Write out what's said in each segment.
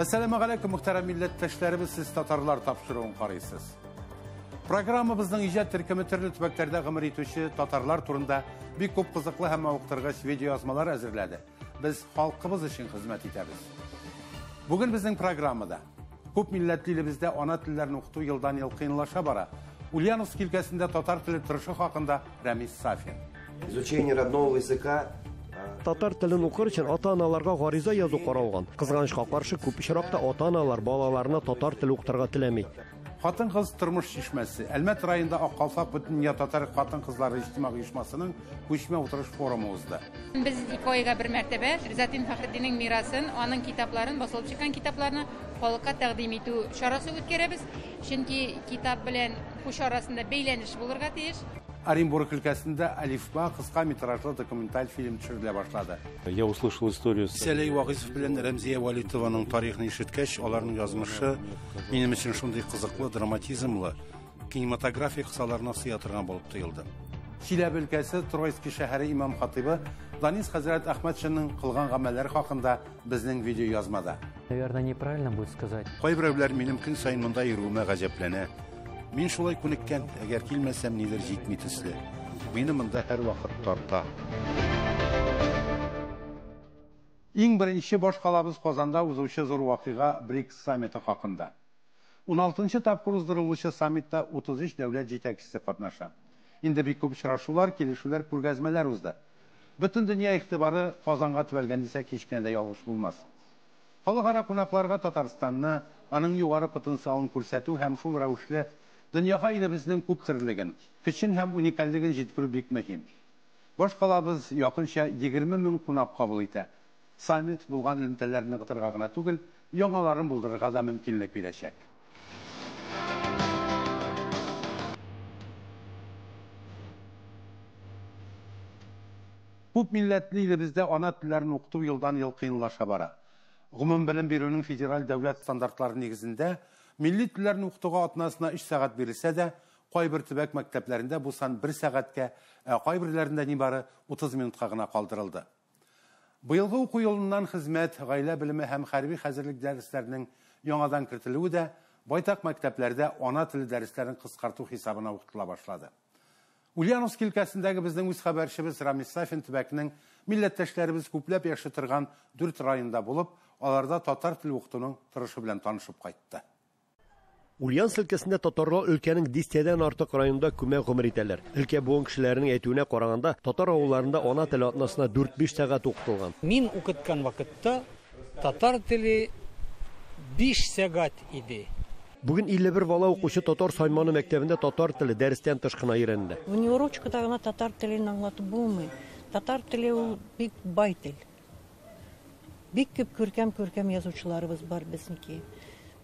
Әссәламегаләйкүм, мөхтәрәм милләттәшләребез, сез татарлар тапшыруын карыйсыз. Программабызның иҗат төркеме төрле төбәкләрдә гомер итүче татарлар турында бик күп кызыклы һәм мавыктыргыч видеоязмалар әзерләде. Без халкыбыз өчен хезмәт итәбез. Бүген безнең программада күп милләтле илебездә ана телләрен укыту елдан-ел кыенлаша бара. Ульяновск өлкәсендә татар теле торышы хакында Рәмис Сафин. Изучение родного языка. Татар телен укыр өчен ата-аналарга гариза язу каралган. Кызганычка каршы, күп очракта ата-аналар балаларына татар теле укытырга теләми. Хатын-кыз тормыш чишмәсе. Әлмәт районында Ак калфак Бөтендөнья татар хатын-кызлары иҗтимагый оешмасының күчмә утырыш форумы узды. Без 2 айга бер мәртәбә Ризатдин Фәхретдиннең мирасын, аның китапларын, басылып чыккан китапларны халыкка тәкъдим итү чарасы үткәрәбез. Чөнки китап белән куш арасында бәйләнеш булырга тиеш. Оренбург өлкәсендә Әлифба кыска метражлы документаль фильм төшерелә башлады. Я услышал историю с Сәләй Вагыйзов белән Рәмзия Валитованың тарихын ишеткәч, аларның язмышы минем өчен шундый кызыклы, драматизмлы, кинематография кысаларына сыя торган булып тоелды. Чиләбе өлкәсе Троицкий шәһәре имам хатибы Данис хәзрәт Әхмәтшинның кылган гамәлләре хакында безнең видеоязмада. Наверное, неправильно будет сказать. Кайберәүләр минем көн саен монда йөрүемә гаҗәпләнә. Мин шулай күнеккән, әгәр килмәсәм, нидер җитми төсле. Мине монда һәрвакыт тарта. Иң беренче баш калабыз Казанда узучы зур вакыйга БРИКС саммиты хакында. 16-нчы тапкыр уздырылучы саммитта 33 дәүләт җитәкчесе катнаша. Инде бик күп очрашулар, килешүләр, күргәзмәләр узды. Бөтен дөнья игътибары Казанга төбәлгән дисәк, һич кенә дә ялгыш булмас. Халыкара кунакларга Татарстанны, аның югары потенциалын күрсәтү һәм шул рәвешле дөньяга илебезнең күп төрлелеген, көчен һәм уникальлеген җиткерү бик мөһим. Баш калабыз якынча 20 мең кунак кабул итә. Саммит булган элемтәләрне ныгытырга гына түгел, яңаларын булдырырга да мөмкинлек бирәчәк. Күп милләтле илебездә ана телләрен укыту елдан-ел кыенлаша бара. Гомум белем бирүнең федераль дәүләт стандартлары нигезендә милли телләрне укытуга атнасына 3 сәгать бирелсә дә, кайбер төбәк мәктәпләрендә бу сан 1 сәгатькә, ә кайберләрендә нибары 30 минутка гына калдырылды. Быелгы уку елыннан хезмәт, гаилә белеме һәм хәрби хәзерлек дәресләренең яңадан кертелүе дә байтак мәктәпләрдә ана теле дәресләрен кыскарту хисабына укытыла башлады. Ульяновск өлкәсендәге безнең үз хәбәрчебез Рамис Сафин төбәкнең милләттәшләребез күпләп яши торган 4 районда булып, аларда татар теле укытуның торышы белән танышып кайтты. Ульяновск өлкәсендә татарлар өлкәнең дистәдән артык районында күмәк гомер итәләр. Өлкә буын кешеләренең әйтүенә караганда, татар авылларында ана теле атнасына 4-5 сәгать укытылган. Мин укыткан вакытта татар теле 5 сәгать иде. Бүген 51 бала укучы татар Сайманы мәктәбендә татар теле дәрестән тыш кына өйрәнелә. Внеурочкада гына татар телен аңлатып булмый. Татар теле ул бик бай тел. Бик күп күркәм-күркәм язучыларыбыз бар безнеке.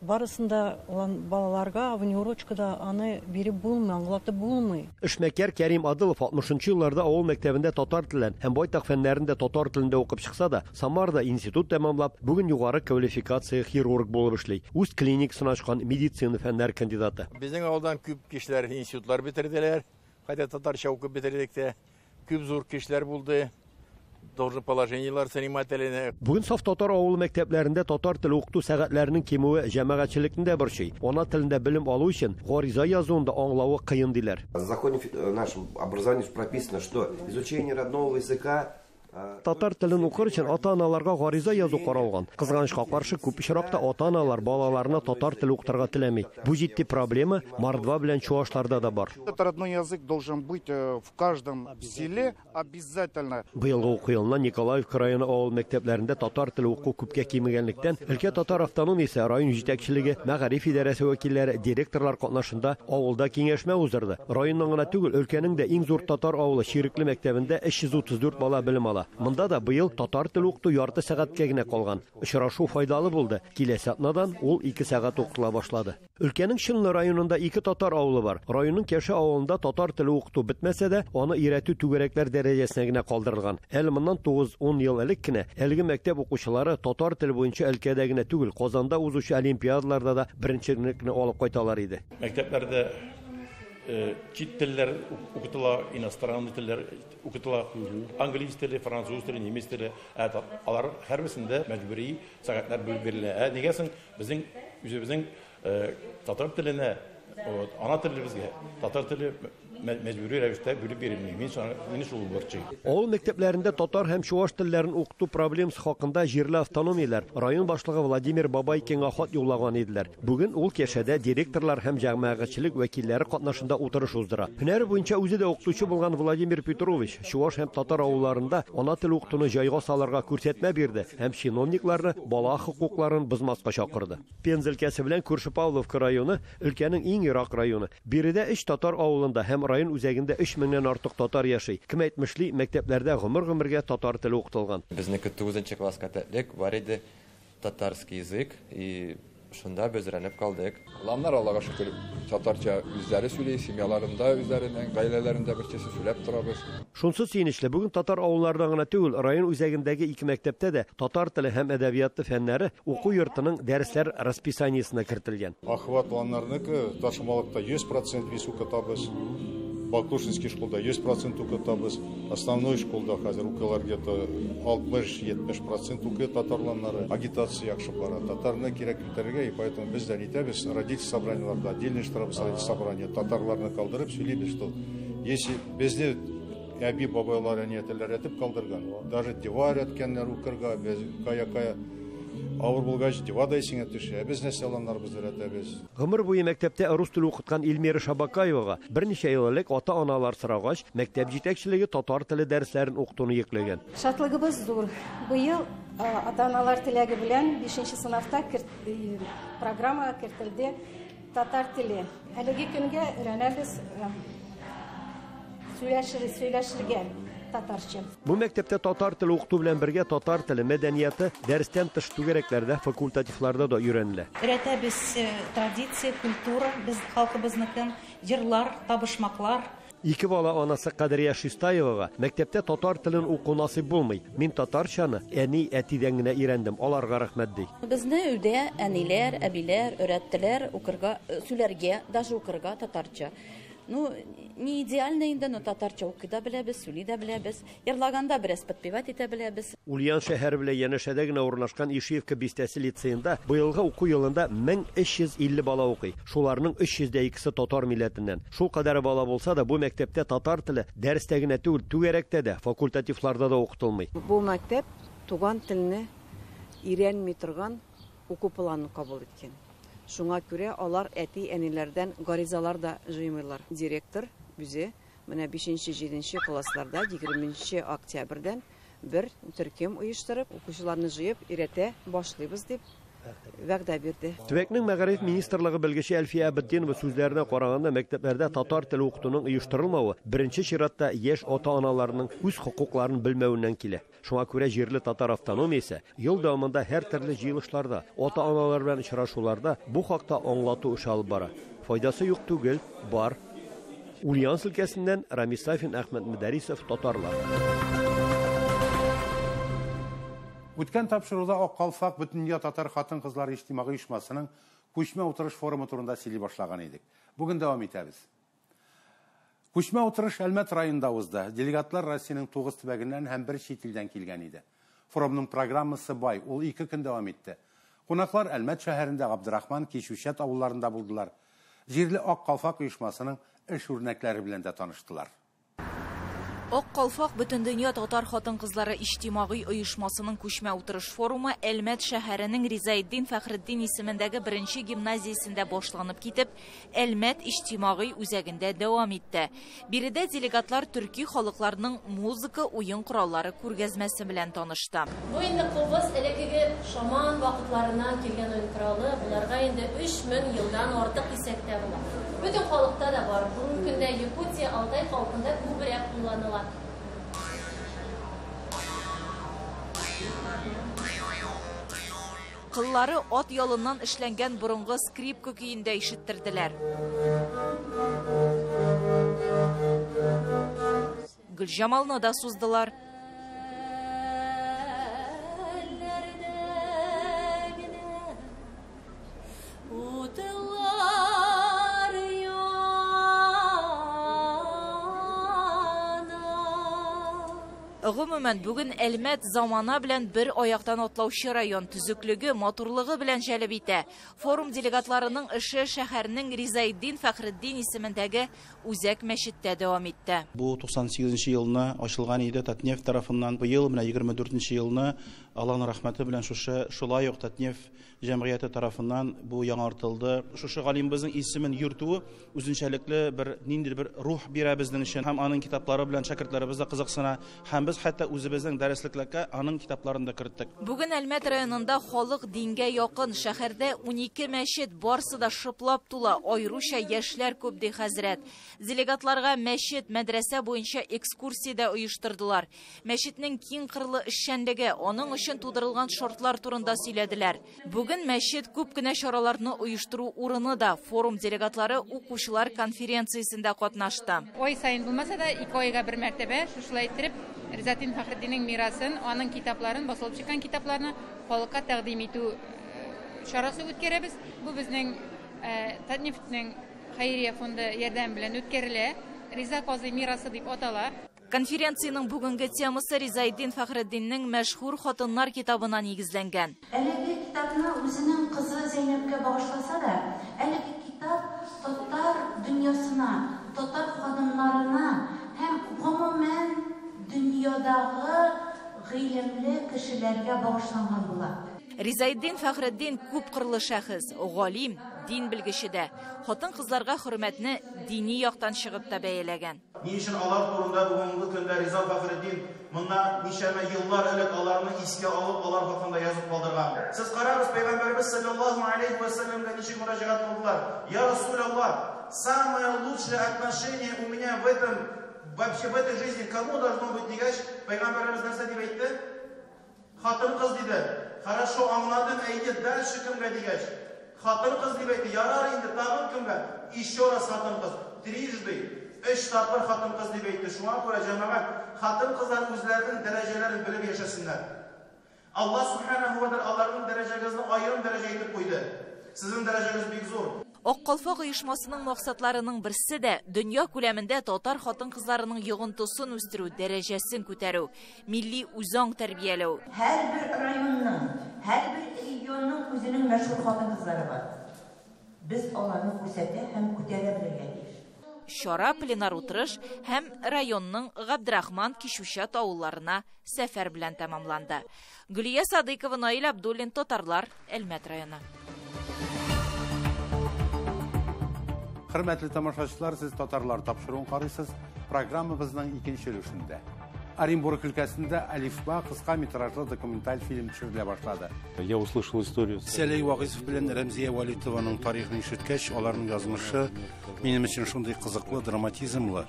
Барысында балаларга внеурочкада аны биреп булмый, аңлатып булмый. Эшмәкәр Кәрим Адылов 60 елларда авыл мәктәбендә татар телен һәм байтак фәннәрен дә татар телендә укып чыкса да, Самарда институт тәмамлап, бүген югары квалификация хирург булып эшли. Үз клиникасын ачкан медицина фәннәр кандидаты. Безнең авылдан күп кешеләр институтлар бетерделәр. Хәтта татарча укып бетердек тә. Күп зур кешеләр булды. Должны положениелар занимателяне. Бүген саф татар авылы мәктәпләрендә татар теле укыту сәгатьләренең кимүе җәмәгатьчелекне дә борчый. Ана телендә белем алу өчен гариза язуын да аңлавы кыен диләр. В законе нашем образовании прописано, что изучение родного языка Татар телен укыр өчен ата-аналарга гариза язу каралган. Кызганычка каршы, күп очракта ата-аналар балаларына татар теле укытырга теләми. Бу җитди проблема мордва белән чуашларда да бар. Этот родной язык должен быть в каждом селе обязательно. Быелгы уку елына Николаевка районы авыл мәктәпләрендә татар теле уку күпкә кимегәнлектән, өлкә татар автономиясе район җитәкчелеге, мәгариф идарәсе вәкилләре, директорлар катнашында авылда киңәшмә уздырды. Районның гына түгел, өлкәнең дә иң зур татар авылы Чирекле мәктәбендә 334 бала белем ала. Монда да быел татар теле укыту ярты сәгатькә генә калган. Очрашу файдалы булды. Киләсе атнадан ул 2 сәгать укытыла башлады. Өлкәнең Чынлы районында 2 татар авылы бар. Районның Кәше авылында татар теле укыту бетмәсә дә, аны өйрәтү түгәрәкләр дәрәҗәсенә генә калдырылган. Әле моннан 9-10 ел элек кенә әлеге мәктәп укучылары татар теле буенча өлкәдә генә түгел, Казанда узучы олимпиадаларда да беренчелекне алып кайталар иде. Мәктәпләрдә Чит телләр укытыла, иностранный телләр укытыла, английский теле, француз теле, немец теле. Алар һәрберсендә мәҗбүри сәгатьләр бүлеп бирелә. Ә нигә соң безнең үзебезнең татар теленә, ана телебезгә татар теле мәҗбүри рәвештә бүлеп бирелми? Мине шул борчый. Авыл мәктәпләрендә татар һәм чуаш телләрен укыту проблемасы хакында җирле автономияләр район башлыгы Владимир Бабайкинга хат юллаган иделәр. Бүген ул Кәшәдә директорлар һәм җәмәгатьчелек вәкилләре катнашында утырыш уздыра. Һөнәре буенча үзе дә укытучы булган Владимир Петрович чуаш һәм татар авылларында ана теле укытуны җайга салырга күрсәтмә бирде һәм чиновникларны бала хокукларын бозмаска чакырды. Пенза өлкәсе белән күрше Павловка районы өлкәнең иң ерак районы. Биредә 3 татар авылында һәм район үзәгендә 3000-нән артык татар яши. Кем әйтмешли, мәктәпләрдә гомер-гомергә татар теле укытылган. Безнеке 9 класска тәтлек бар иде татарский язык, и шунда без өйрәнеп калдык. Ламнар, Аллага шөкер, татарча үзләре сөйли, семьяларында үзләренең, гаиләләрендә берчесе сөйләп торабыз. Шунсы сөенечле, бүген татар авылларында гына түгел, район үзәгендәге 2 мәктәптә дә татар теле һәм әдәбияты фәннәре уку йортының дәресләр расписаниесенә кертелгән. Охват планнарныкы Ташмалыкта 100% без укытабыз. Баклушинский школда 100% укытабыз. Основной школда хәзер укылар где-то 60-70% укый татарланнары. Агитация яхшы бара. Татарны кирәк итәргә, и поэтому без дә нитәбез, родитель собраниеларда отдельно штаб родитель собрание татарларны калдырып сөйлибез, что если безне әби бабайлар әниәтеләр әтеп калдырган, даже дивар әткәннәр укырга, без кая-кая авыр булгач дива да исеңә төшә. Без нәрсә аланнарыбыз өйрәтәбез. Гомер буе мәктәптә рус теле укыткан Эльмира Шабакаевага берничә ел элек ата-аналар сорагач, мәктәп җитәкчелеге татар теле дәресләрен укытуны йөкләгән. Шатлыгыбыз зур. Быел ата-аналар теләге белән 5 сыйныфта программага кертелде татар теле. Әлеге көнгә өйрәнәбез сөйләшергә татарча. Бу мәктәптә татар теле укыту белән бергә татар теле мәдәнияты дәрестән тыш түгәрәкләрдә, факультативларда да өйрәнелә. Өйрәтәбез традиция, культура, без халкыбызныкын, җырлар, табышмаклар. Ике бала анасы Кадрия Шистаевага мәктәптә татар телен уку насыйп булмый. Мин татарчаны әни әтидән генә өйрәндем, аларга рәхмәт ди. Безне өйдә әниләр, әбиләр өйрәттеләр укырга, сөйләргә, даже укырга татарча. Ну, не идеально инде, но татарча укый да беләбез, сөйли дә беләбез, йырлаганда бераз подпевать итә беләбез. Ульян шәһәре белән янәшәдә генә урнашкан Ишиевка бистәсе лицеенда быелгы уку елында 1350 бала укый. Шуларның 302-се татар милләтеннән. Шул кадәр бала булса да, бу мәктәптә татар теле дәрестә генә түгел, түгәрәктә дә, факультативларда да укытылмый. Бу мәктәп туган телне өйрәнми торган уку планын кабул иткән. Шуңа күрә алар әти-әниләрдән гаризалар да җыймыйлар. Директор үзе менә 5-7 классларда 20 октябрьдән бер төркем оештырып, укучыларны җыеп өйрәтә башлыйбыз дип вәгъдә бирде. Төбәкнең мәгариф министрлыгы белгече Әлфия Абетдинова сүзләренә караганда, мәктәпләрдә татар теле укытуның оештырылмавы беренче чиратта яшь ата-аналарның үз хокукларын белмәвеннән килә. Шуңа күрә җирле татар автономиясе ел дәвамында һәр төрле җыелышларда, ата-аналар белән очрашуларда бу хакта аңлату эше алып бара. Файдасы юк түгел, бар. Ульяновск өлкәсеннән Рамис Сафин, Әхмәт Мөдәрисов, Татарлар. Үткән тапшыруда Ак калфак Бөтендөнья татар хатын-кызлары иҗтимагый оешмасының күчмә утырыш форумы турында сөйли башлаган идек. Бүген дәвам итәбез. Күчмә утырыш Әлмәт районында узды. Делегатлар Россиянең 9 төбәгеннән һәм бер чит илдән килгән иде. Форумның программасы бай, ул 2 көн дәвам итте. Кунаклар Әлмәт шәһәрендә Габдрахман, Кичүчәт авылларында булдылар. Җирле Ак калфак оешмасының эш үрнәкләре белән дә таныштылар. Ак калфак Бөтендөнья татар хатын-кызлары иҗтимагый оешмасының күчмә утырыш форумы Әлмәт шәһәренең Ризаэддин Фәхретдин исемендәге беренче гимназиясендә башланып китеп, Әлмәт иҗтимагый үзәгендә дәвам итте. Биредә делегатлар төрки халыкларының музыка уен кораллары күргәзмәсе белән танышты. Бу инде кубыз элеккеге шаман вакытларыннан килгән уен коралы, буларга инде 3000 елдан артык дисәк тә була. Бөтен халыкта да бар. Бүгенге көндә Якутия, Алтай халкында күбрәк кулланыла. Кыллары ат ялыннан эшләнгән борынгы скрипка көендә ишеттерделәр. Гөлҗамалны да суздылар. Гомумән, бүген Әлмәт замана белән бер аяктан атлаучы район, төзеклеге, матурлыгы белән җәлеп итә. Форум делегатларының эше шәһәрнең Ризаэддин Фәхретдин исемендәге үзәк мәчеттә дәвам итте. Бу 98 елны ачылган иде Татнефть тарафыннан. Быел менә 24 елны Аллаһның рәхмәте белән шушы шулай ук Татнефть җәмгыяте тарафыннан бу яңартылды. Шушы галимебезнең исемен йөртүе үзенчәлекле бер ниндидер бер рух бирә безнең өчен, һәм аның китаплары белән шәкертләребез дә кызыксына, һәм без хәтта үзебезнең дәреслекләргә аның китапларын да керттек. Бүген Әлмәт районында халык дингә якын, шәһәрдә 12 мәчет, барсы да шыплап тула, аеруча яшьләр күп, ди хәзрәт. Делегатларга мәчет, мәдрәсә буенча экскурсия дә оештырдылар. Мәчетнең киң кырлы эшчәнлеге, аның өчен тудырылган шартлар турында сөйләделәр. Бүген мәчет күп кенә чараларны оештыру урыны да. Форум делегатлары укучылар конференциясендә катнашты. Ай саен булмаса да, 2 айга бер мәртәбә шушылай иттереп Ризаэддин Фәхретдиннең мирасын, аның китапларын, басылып чыккан китапларны халыкка тәкъдим итү чарасы үткәрәбез. Бу безнең Татнефтьнең хәйрия фонды ярдәме белән үткәрелә. Риза Казый мирасы дип атала. Конференциянең бүгенге темасы Ризаэддин Фәхретдиннең мәшһүр хатыннар китабына нигезләнгән. Әлеге китапны үзенең кызы Зәйнәбкә багышласа да, әлеге китап татар дөньясына, татар ханымнарына һәм гомумән дөньядагы гыйлемле кешеләргә багышланган була. Ризаэддин Фәхретдин күп кырлы шәхес, галим, дин белгече дә. Хатын-кызларга хөрмәтне дини яктан чыгып та бәяләгән. Ни өчен алар турында бүгенге көндә Риза Фәхретдин моннан ничәмә еллар элек аларны искә алып, алар хакында язып калдырган. Сез карагыз, Пәйгамбәрбез саллаллаһу алейхи ва сәлләмгә ничек мөрәҗәгать кылдылар? Я Расулаллах, самое лучшее отношение у меня в этом, вообще в этой жизни кому должно быть дигәч, Пәйгамбәребез нәрсә дип әйтте? Хатын-кыз диде. Хорошо, аңладым, әйде, дальше кемгә дигәч? Хатын-кыз дип әйтте. Ярар инде, тагын кемгә? Еще раз хатын-кыз. Трижды. 3 тапкыр хатын-кыз дип әйтте. Шуңа күрә җәмәгать, хатын-кызлар үзләренең дәрәҗәләрен белеп яшәсеннәр. Аллаһ субханаһу ва тааля аларның дәрәҗәгезне аерым дәрәҗә итеп куйды. Сезнең дәрәҗәгез бик зур. Ак калфак оешмасының максатларының берсе дә дөнья күләмендә татар хатын-кызларының йогынтысын үстерү, дәрәҗәсен күтәрү, милли үзаң тәрбияләү. Һәрбер районның, һәрбер регионның үзенең мәшһүр хатын-кызлары бар. Без аларны күрсәтә һәм күтәрә белергә тиеш. Чара, пленар утырыш һәм районның Габдрахман, Кишүчат авылларына сәфәр белән тәмамланды. Гөлия Садыйкова, Наил Абдуллин, Татарлар, Әлмәт районы. Хөрмәтле тамашачылар, сез Татарлар тапшыруын карыйсыз. Программабызның икенче өлешендә. Оренбург өлкәсендә Әлифба кыска метражлы документаль фильм төшерелә башлады. Я услышал историю. Сәләй Вагыйзов белән Рәмзия Вәлитованың тарихын ишеткәч, аларның язмышы минем өчен шундый кызыклы, драматизмлы,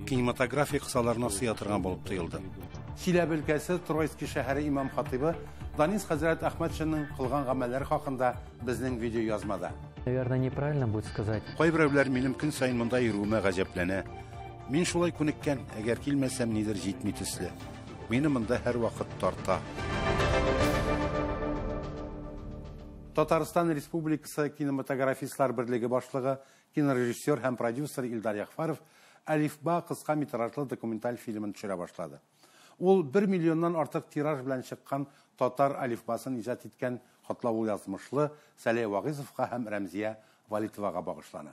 кинематография кысаларына сыя торган булып тоелды. Чиләбе өлкәсе Троицкий шәһәре имам хатибы Данис хәзрәт Әхмәтшинның кылган гамәлләре хакында безнең видеоязмада. Наверное, неправильно будет сказать. Кайберәүләр минем көн саен монда йөрүемә гаҗәпләнә. Мин шулай күнеккән, әгәр килмәсәм, нидер җитми төсле. Мине монда һәрвакыт тарта. Татарстан Республикасы кинематографистлар берлеге башлыгы, кинорежиссер һәм продюсер Илдар Яғфаров Әлифба кыска метражлы документаль фильмын төшерә башлады. Ул 1 миллионнан артык тираж белән чыккан татар әлифбасын иҗат иткән катлаулы язмышлы Сәләй Вагыйзовка һәм Рәмзия Вәлитовага багышлана.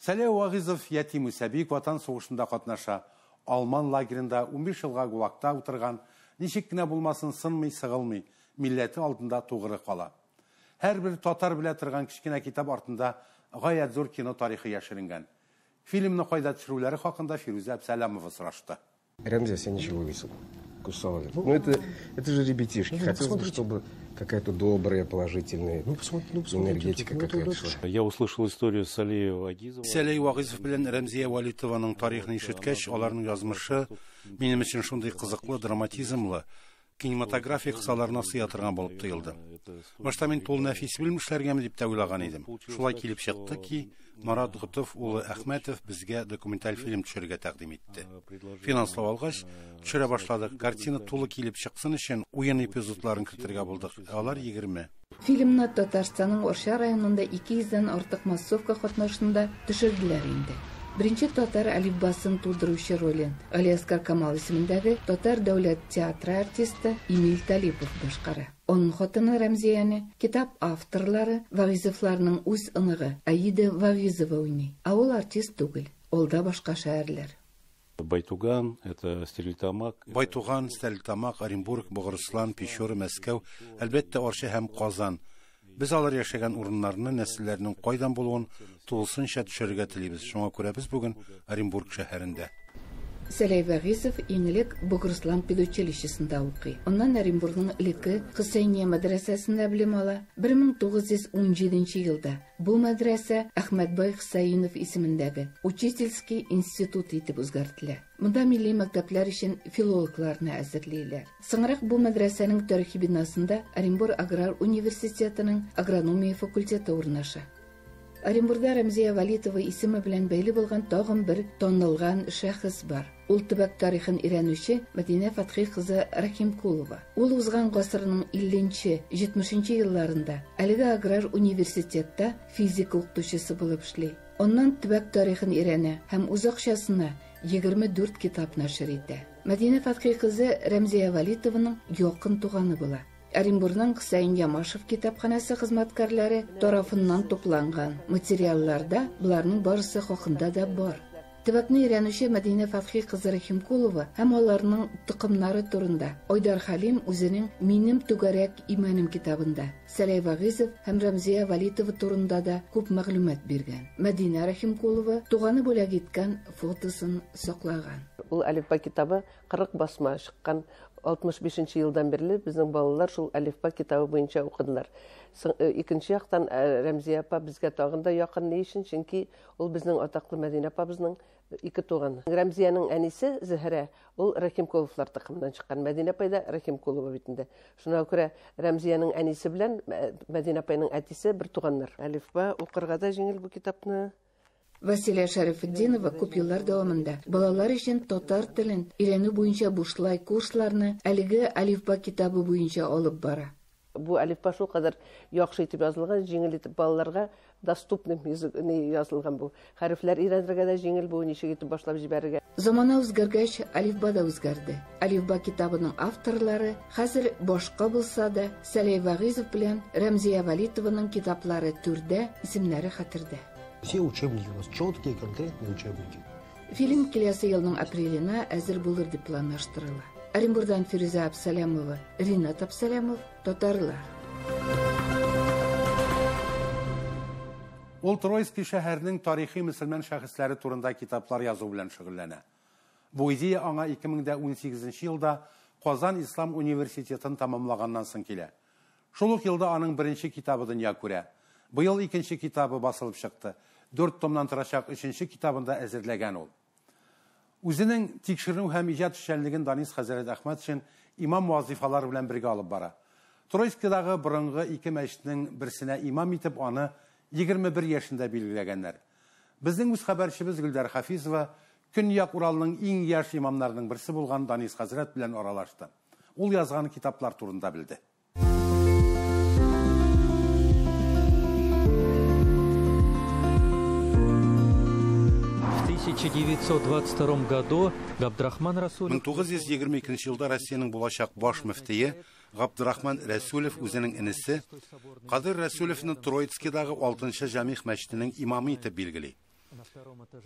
Сәләй Вагыйзов ятим үсә, Бөек Ватан сугышында катнаша, Алман лагерында 15 елга ГУЛАГта утырган, ничек кенә булмасын сынмый, сыгылмый, милләте алдында тугры кала. Һәрбер татар белә торган кечкенә китап артында гаять зур кино тарихы яшеренгән. Фильмны кайда төшерүләре хакында Фирүзә Әбсәләмова сорашты. Рәмзия, син ничек уйлыйсың? Кусалове. Ну, это же ребятишки. Ну, хотелось бы, чтобы какая-то добрая, положительная энергетика какая-то шла. Я услышал историю Салея Вагизова. Сәләй Вагизов белән Рәмзия Вәлитованың тарихын ишеткәч, аларның язмышы минем өчен шундый кызыклы, драматизмлы, кинематография кысаларына сыя торган булып тоелды. Башта мин тулы нәфис фильм эшләргәме дип тә уйлаган идем. Шулай килеп чыкты ки, Марат Готов улы Әхмәтов безгә документаль фильм төшерергә тәкъдим итте. Финанслау алгач, төшерә башладык. Картина тулы килеп чыксын өчен уен эпизодларын кертергә булдык. Алар 20. Фильмны Татарстанның Арча районында 200 дән артык массовка катнашында төшерделәр инде. Беренче татар әлифбасын тудыручы ролен Галиәсгар Камал исемендәге Татар дәүләт театры артисты Эмиль Талипов башкара. Аның хатыны Рәмзияне китап авторлары Вагизовларның үз оныгы Аида Вагизова уйный. Ә ул артист түгел, алда башка шәһәрләр. Байтуган, это Стерлитамак. Байтуган, Стәрлетамак, Оренбург, Богырыслан, Печора, Мәскәү, әлбәттә, Арча һәм Казан. Без алар яшәгән урыннарны, нәселләренең кайдан булуын тулысынча төшерергә телибез. Шуңа күрә без бүген Оренбург шәһәрендә. Сәләй Вагизов иң элек Богырыслан педучилищесында укый. Аннан Оренбургның элекке Хөсәйния мәдрәсәсендә белем ала. 1917 елда бу мәдрәсә Әхмәтбай Хөсәенов исемендәге Учительский институт итеп үзгәртелә. Монда милли мәктәпләр өчен филологларны әзерлиләр. Соңрак бу мәдрәсәнең тарихи бинасында Оренбур аграр университетының агрономия факультеты урнаша. Оренбурда Рәмзия Валитова исеме белән бәйле булган тагын бер танылган шәхес бар. Ул төбәк тарихын өйрәнүче Мәдинә Фатхи кызы Рахимкулова. Ул узган гасырның 50-70 елларында әлеге аграр университетта физика укытучысы булып эшли. Аннан төбәк тарихын өйрәнә һәм үз акчасына 24 китап нәшер итә. Мәдинә Фатхи кызы Рәмзия Валитованың якын туганы була. Оренбургның Хөсәен Ямашев китапханәсе хезмәткәрләре тарафыннан тупланган материалларда боларның барысы хакында да бар. Төбәкне өйрәнүче Мәдинә Фатхи кызы Рахимкулова һәм аларның токымнары турында Айдар Хәлим үзенең Минем түгәрәк имәнем китабында Сәләй Вагизов һәм Рәмзия Валитова турында да күп мәгълүмат биргән. Мәдинә Рахимкулова туганы бүләк иткән фотосын саклаган. Ул әлифба китабы 40 басма чыккан. 65 елдан бирле безнең балалар шул әлифба китабы буенча укыдылар. Икенче яктан Рәмзия апа безгә тагын да якын, ни өчен? Чөнки ул безнең атаклы Мәдинә апабызның ике туганы. Рәмзиянең әнисе Зөһрә, ул Рахимкуловлар токымыннан чыккан. Мәдинә апай да Рахимкулова бит инде. Шуңа күрә Рәмзиянең әнисе белән Мәдинә апайның әтисе бер туганнар. Әлифба укырга да җиңел бу китапны. Василия Шәрәфетдинова күп еллар дәвамында балалар өчен татар телен өйрәнү буенча бушлай курсларны әлеге әлифба китабы буенча алып бара. Бу әлифба шул кадәр яхшы итеп язылган, җиңел итеп балаларга доступный язык язылган бу. Хәрефләр өйрәнергә дә җиңел бу, ничек итеп башлап җибәрергә. Замана үзгәргәч, әлифба да үзгәрде. Әлифба китабының авторлары хәзер башка булса да, Сәләй Вагизов белән Рәмзия Валитованың китаплары түрдә, исемнәре хәтердә. Все учебники у нас четкие, конкретные учебники. Фильм киләсе елның апреленә әзер булыр дип планлаштырыла. Оренбургдан Фирүзә Абсалямова, Ринат Абсалямов, Татарлар. Ул Троицкий шәһәренең тарихи мөселман шәхесләре турында китаплар язу белән шөгыльләнә. Бу идея аңа 2018 елда Казан Ислам университетын тәмамлаганнан соң килә. Шул ук елда аның беренче китабы дөнья күрә. Быел икенче китабы басылып чыкты. 4 томнан торачак өченче китабын да әзерләгән ул. Үзенең тикшеренү һәм иҗат эшчәнлеген Данис хәзрәт Әхмәтшин имам вазифалары белән бергә алып бара. Троицкидагы борынгы ике мәчетнең берсенә имам итеп аны 21 яшендә билгеләгәннәр. Безнең үз хәбәрчебез Гөлдәр Хафизова Көньяк Уралның иң яшь имамнарының берсе булган Данис хәзрәт белән аралашты. Ул язган китаплар турында белде. В 1922 году Габдрахман Расулев 1922 елда Россиянең булачак баш мөфтие Габдрахман Рәсүлев үзенең энесе Кадыр Рәсүлевны Троицкидагы 6-нчы Җамигъ мәчетенең имамы итеп билгели.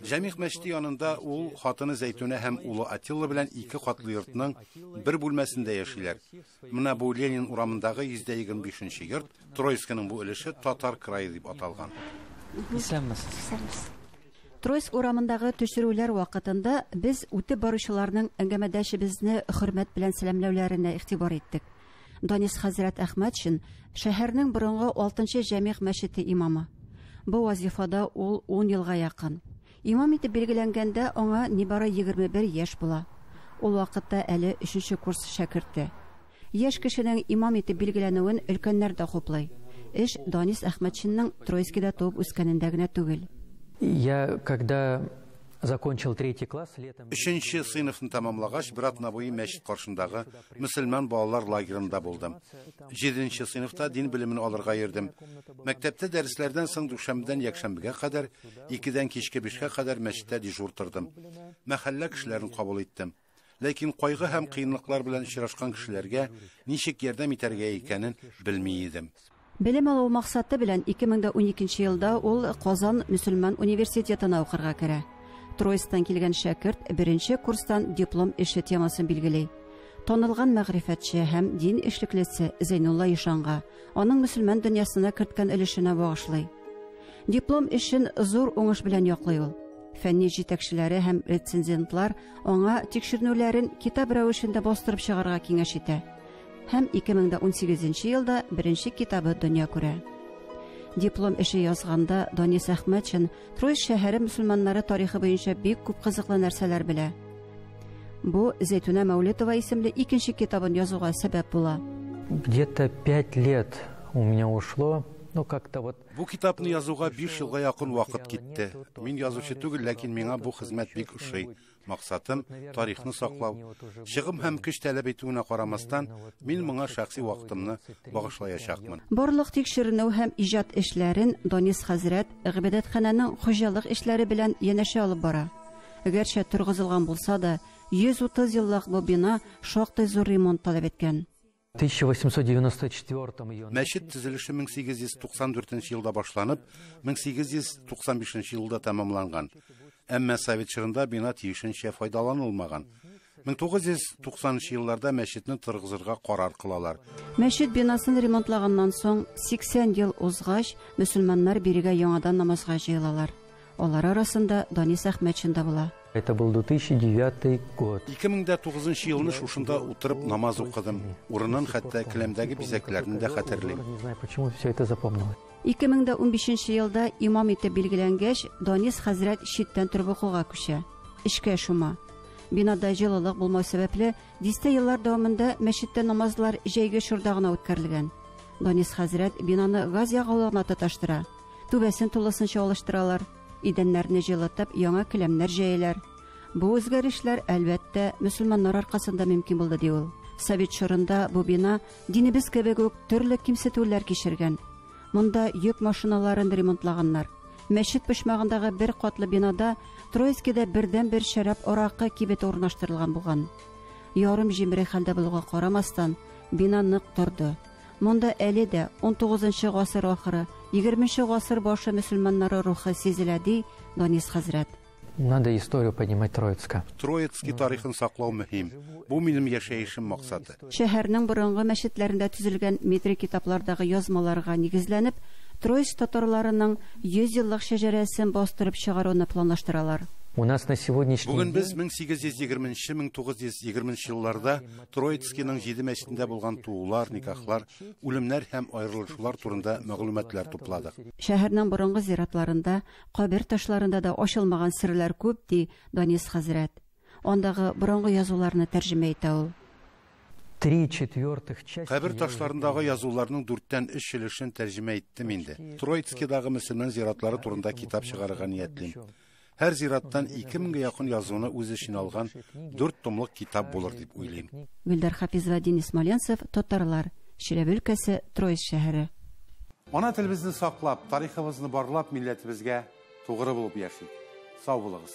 Җамигъ мәчете янында ул хатыны Зәйтүнә һәм улы Атилла белән ике катлы йортның бер бүлмәсендә яшиләр. Менә бу Ленин урамындагы 125 йорт, Троицкиның бу өлеше Татар крае дип аталган. Исәнмесез. Исәнмесез. Троицк урамындагы төшерүләр вакытында без үтеп баручыларның әңгәмәдәшебезне хөрмәт белән сәламләүләренә игътибар иттек. Данис хәзрәт Әхмәтшин шәһәрнең борынгы 6-нчы Җамигъ мәчете имамы. Бу вазифада ул 10 елга якын. Имам итеп билгеләнгәндә аңа нибары 21 яшь була. Ул вакытта әле 3-нче курс шәкерте. Яшь кешенең имам итеп билгеләнүен өлкәннәр дә хуплый. Эш Данис Әхмәтшинның Троицкида туып үскәнендә генә түгел. Я, когда Закончил третий класс летом. Өченче сыйныфны тәмамлагач, бер атна буе мәчет каршындагы мөселман балалар лагерында булдым. Җиденче сыйныфта дин белемен алырга йөрдем. Мәктәптә дәресләрдән соң дүшәмбедән якшәмбегә кадәр, 2-дән кичке 5-кә кадәр мәчеттә дежур тордым. Мәхәллә кешеләрен кабул иттем. Ләкин кайгы һәм кыенлыклар белән очрашкан кешеләргә ничек ярдәм итәргә икәнен белми идем. Белем алу максаты белән 2012 елда ул Казан мөселман университетына укырга керә. Троицктан килгән шәкерт беренче курстан диплом эше темасын билгели. Танылган мәгърифәтче һәм дин эшлеклесе Зәйнулла Ишанга аның мөселман дөньясына керткән өлешенә багышлый. Диплом эшен зур уңыш белән яклый ул. Фәнни җитәкчеләре һәм рецензентлар аңа тикшеренүләрен китап рәвешендә бастырып чыгарырга киңәш итә. Һәм 2018 елда беренче китабы дөнья күрә. Диплом эше язганда Данис Әхмәтшин Троицк шәһәре мөселманнары тарихы буенча бик күп кызыклы нәрсәләр белә. Бу Зәйтүнә Мәүлетова исемле икенче китабын язуга сәбәп була. Где-то 5 лет у меня ушло. Ну, как-то вот. Бу китапны язуга 5 елга якын вакыт китте. Мин язучы түгел, ләкин миңа бу хезмәт бик ошый. Максатым тарихны саклау. Чыгым һәм көч таләп итүенә карамастан, мин моңа шәхси вакытымны багышлаячакмын. Барлык тикшеренү һәм иҗат эшләрен Данис хәзрәт гыйбадәтханәнең хуҗалык эшләре белән янәшә алып бара. Гәрчә торгызылган булса да, 130 еллык бу бина шактый зур ремонт таләп иткән. 1894 ее. Мәчет төзелеше 1894 елда башланып, 1895 елда тәмамланган. Әмма совет чорында бина тиешенчә файдаланылмаган. 1990 елларда мәчетне торгызырга карар кылалар. Мәчет бинасын ремонтлаганнан соң 80 ел узгач, мөселманнар бирегә яңадан намазга җыелалар. Алар арасында Данис Әхмәтшин да була. Это был 2009 год. 2009 елны шушында утырып намаз укыдым. Урынын хәтта келәмдәге бизәкләрне дә хәтерлим. Не знаю, почему все это запомнилось. 2015 елда имам итеп билгеләнгәч, Данис хәзрәт читтән торып укуга күчә. Эшкә шума. Бинада җылылык булмау сәбәпле, дистә еллар дәвамында мәчеттә намазлар җәйге чорда гына үткәрелгән. Данис хәзрәт бинаны газ ягулыгына тоташтыра. Түбәсен тулысынча алыштыралар, идәннәрне җылытып, яңа келәмнәр җәяләр. Бу үзгәрешләр, әлбәттә, мөселманнар аркасында мөмкин булды, ди ул. Совет чорында бу бина динебез кебек үк төрле кимсетүләр кичергән. Монда йөк машиналарын ремонтлаганнар. Мәчет почмагындагы бер катлы бинада Троицкида бердән-бер шәраб аракы кибете урнаштырылган булган. Ярым җимерек хәлдә булуга карамастан, бина нык торды. Монда әле дә 19 гасыр ахыры, 20 гасыр башы мөселманнары рухы сизелә, ди Данис хәзрәт. Надо историю поднимать Троицка. Троицкий тарихын саклау мөһим. Бу минем яшәешем максаты. Шәһәрнең борынгы мәчетләрендә төзелгән метрик китаплардагы язмаларга нигезләнеп, Троицк татарларының 100 еллык шәҗәрәсен бастырып чыгаруны планлаштыралар. У нас на сегодняшний Бүген без день 1820-1920 елларда Троицкийның 7 мәчетендә булган туулар, никахлар, үлемнәр һәм аерылышулар турында мәгълүматлар тупладык. Шәһәрнең борынгы зиратларында, кабер ташларында да ачылмаган серләр күп, ди Данис хәзрәт. Андагы борынгы язуларны тәрҗемә итә ул. 3/4 части Кабер ташларындагы язуларның 3/4 өлешен тәрҗемә иттем инде. Троицкийдагы мөселман зиратлары турында китап чыгарырга ниятлим. Һәр зираттан 2000-гә якын язуны үз эченә алган 4 томлык китап булыр дип уйлыйм. Гөлдар Хафизова, Денис Смоленцев, Татарлар, Чиләбе өлкәсе, Троицк шәһәре. Ана телебезне саклап, тарихыбызны барлап, милләтебезгә тугры булып яшик. Сау булыгыз.